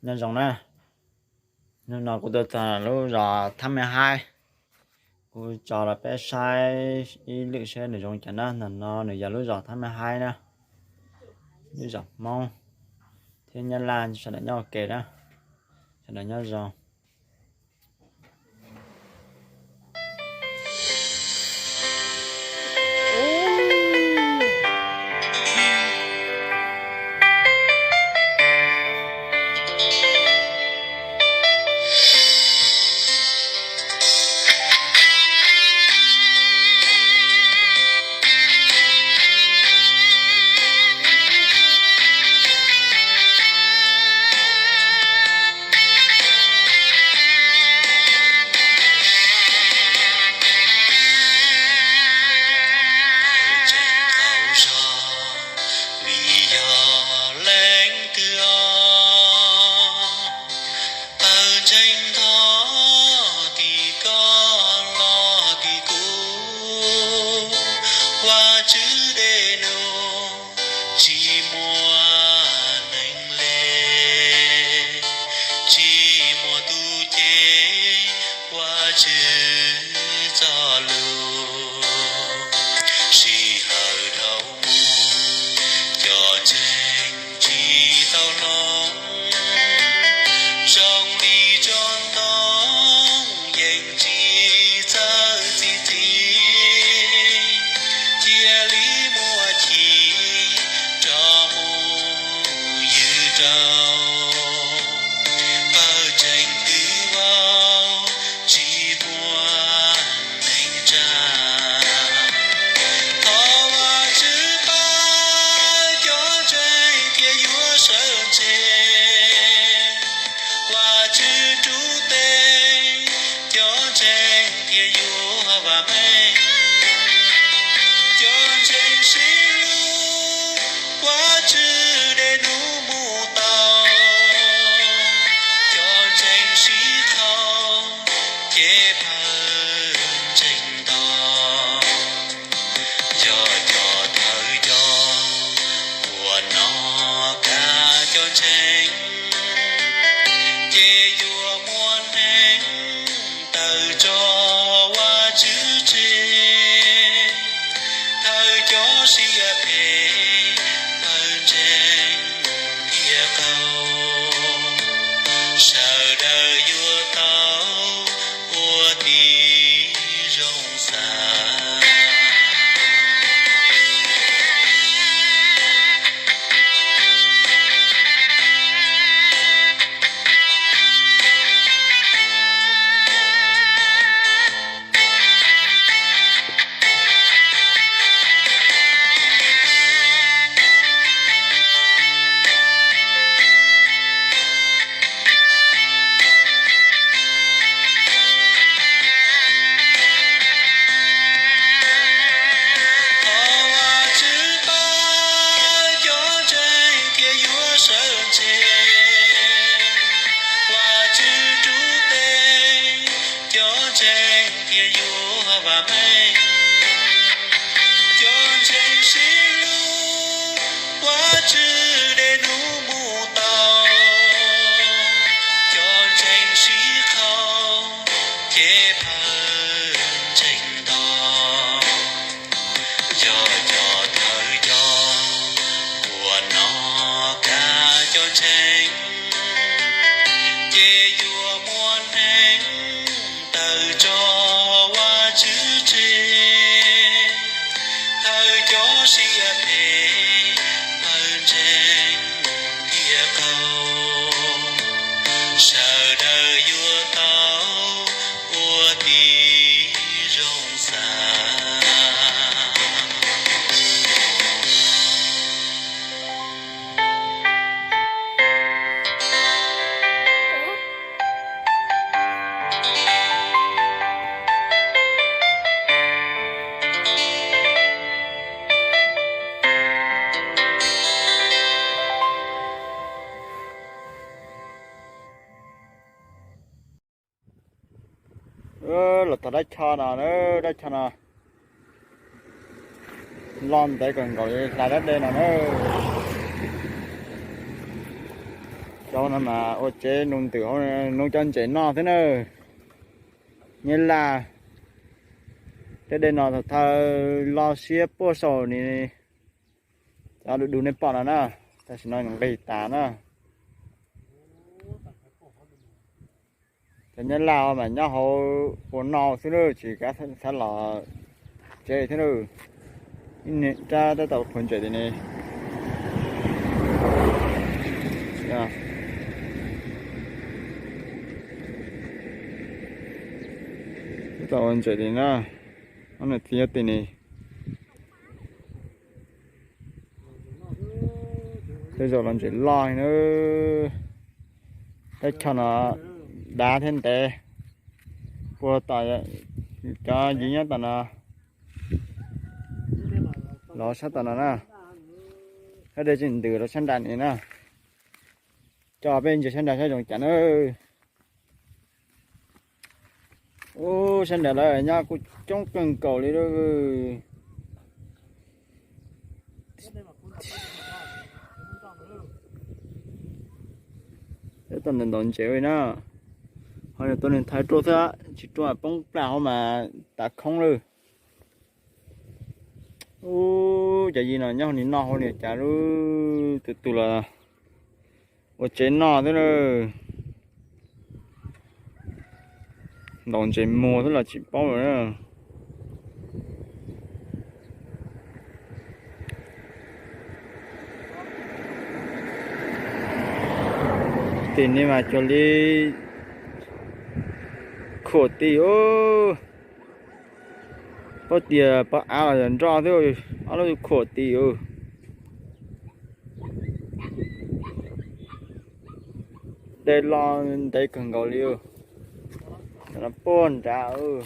Nyob zoo na, hnub no kuv tuaj txog lub zos Thab Me Haib, kuv tso rau peb saib ib lwm seb nws zoo cas na. Ntawm no nws yog lub zos Thab Me Haib na, lub zos Hmoob thiab Nyab Laj sawv daws nyob ua ke na, sawv daws nyob zoo. Tseem tau zog vim yog leej twg os, pawg ntseeg thov tim koj los tim kuv, Vajtswv dej num tsis muaj neeg li, tsis muaj tus cem Vajtswv txoj lus. Sij hawm dhau mus, cov ntseeg tsis tau hloov, zoo li tsob ntoo yeej tsis txawj txi txiv, cia li muaj chim rov mus ywg rau pawg ntseeg twv vau, tsis muaj neeg tsa. Thov Vajtswb pab cov ntseeg thiaj yuav sawv ntseg, Vajtswv rub teb, cov ntseeg thiaj yuav vam meej. Cov ntseeg sib hlub, Vajtswv dej num mus tau. Cov ntseeg sib qhau, ces pawg ntseeg ntau. Yog cov thawj coj uas nov kav cov ntseeg, ces yuav muaj neeg tawm tso Vajtswv tseg. Thawj cov siab phem, pawg ntseeg thiaj qaug, sawv daws yuav tau ua tib zoo xav. Thov Vajtswv pab cov ntseeg thiaj yuav sawv ntseg, Vajtswv rub teb, cov ntseeg thiaj yuav vam meej. Cov ntseeg sib hlub, Vajtswv dej num mus tau. Cov ntseeg sib qhau, ces pawg ntseeg ntau. Yog cov thawj coj uas nov kav cov ntseeg, ces yuav muaj neeg tawm tso Vajtswv tseg. Thawj cov siab phem, pawg ntseeg thiaj qaug, sawv daws yuav tau ua tib zoo xav. Los txog dab cho no, dab cho no los ntev kawg nkaus li, hla dab dej no na. Zaub no mas ua tsev nus ntws hauv, nub cov ntses noj thiab na. Nyab Laj, tej dej no thaum thawj loj siab puag saum ni, cov du du nej pom no na, tam sim no nqis tas na. Cov Nyab Laj mas nyob hauv ua noj xwb lawm, tsis kam xav los tsev thiab lawm. Ib niag rab tab tom qhuav ntses tim ni. Tab tom ua ntses tim na, ob niam txiv nyob tim ni. Tej zaum los ntses loj na. Teb chaws no dav thiab ntev, puag tom cov yim nyob tom no, los sab tom no na, sab dej tseem ntws rau sab nram ni na. Coj peb ntsia sab nram saib zoo cas na. Ub, sab nram lawv nyob kuj coob kawg nkaus li lawm. Tau ntaus ntses na, ho yog tus niag thaiv ruaj xwb, tsis ruaj poob plag hauv mas tas khoob lawm. Ub, cov yim no nyob hauv ni noj hauv ni cas lub tus tus los ua tsev noj xwb na. Ntaus ntses muag xwb los tsis paub lawm na. Tim ni mas cuag li khuam ti os. Pob tias pob av los yog nroj xwb, ob lub khuam ti os. Dej los ntev kawg nkaus li os. Cov no puag nrad os.